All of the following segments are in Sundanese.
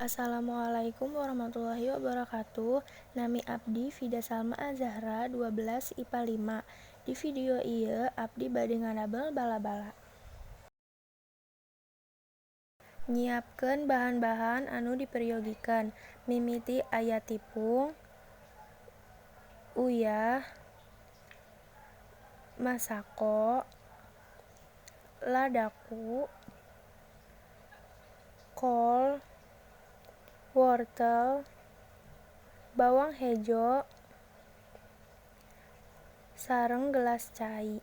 Assalamualaikum warahmatullahi wabarakatuh. Nami abdi Vida Salma Azahra 12 IPA 5. Di video ieu abdi bade ngadamel bala-bala. Nyiapkeun bahan-bahan anu diperyogikeun. Mimiti aya tipung, uyah, masako, ladaku, kol, wortel, bawang hejo, sareng gelas cai.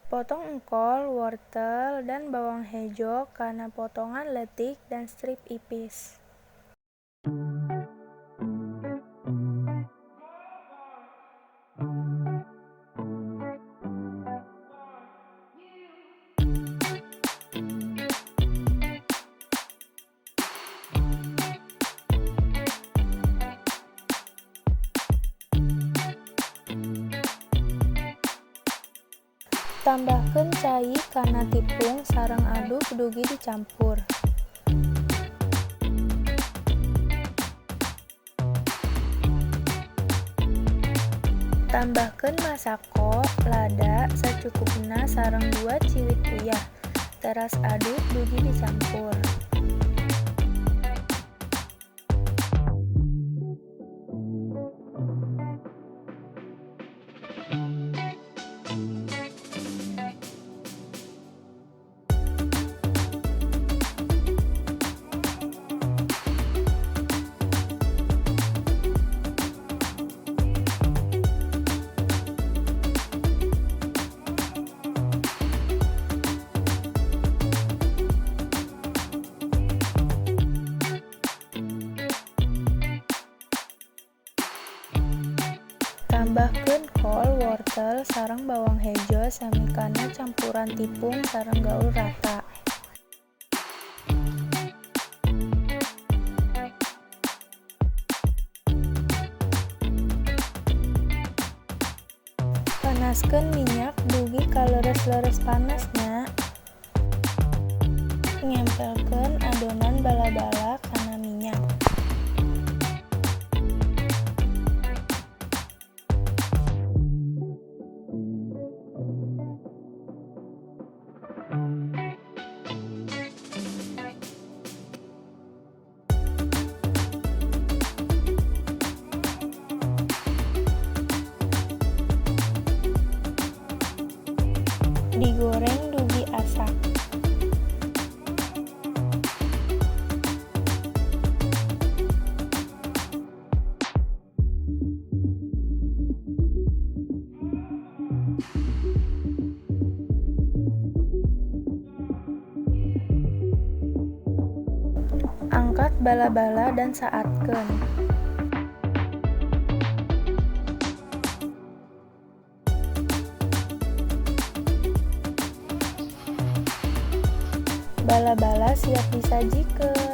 Potong engkol, wortel, dan bawang hejo kana potongan leutik dan strip ipis. Tambahkeun cai kana tipung sareng aduk dugi dicampur. Tambahkeun masako, lada sacukupna sareng 2 ciwit uyah. Teras aduk dugi dicampur. Tambahkeun kol, wortel, sareng bawang hejo sami kana campuran tipung sareng gaul rata. Panaskeun minyak dugi ka leureus-leureus panas nya. Ngempelkeun adonan bala-bala kana minyak. Digoreng dugi asak. Angkat bala-bala dan saatkeun. Bala-bala siap disajikeun.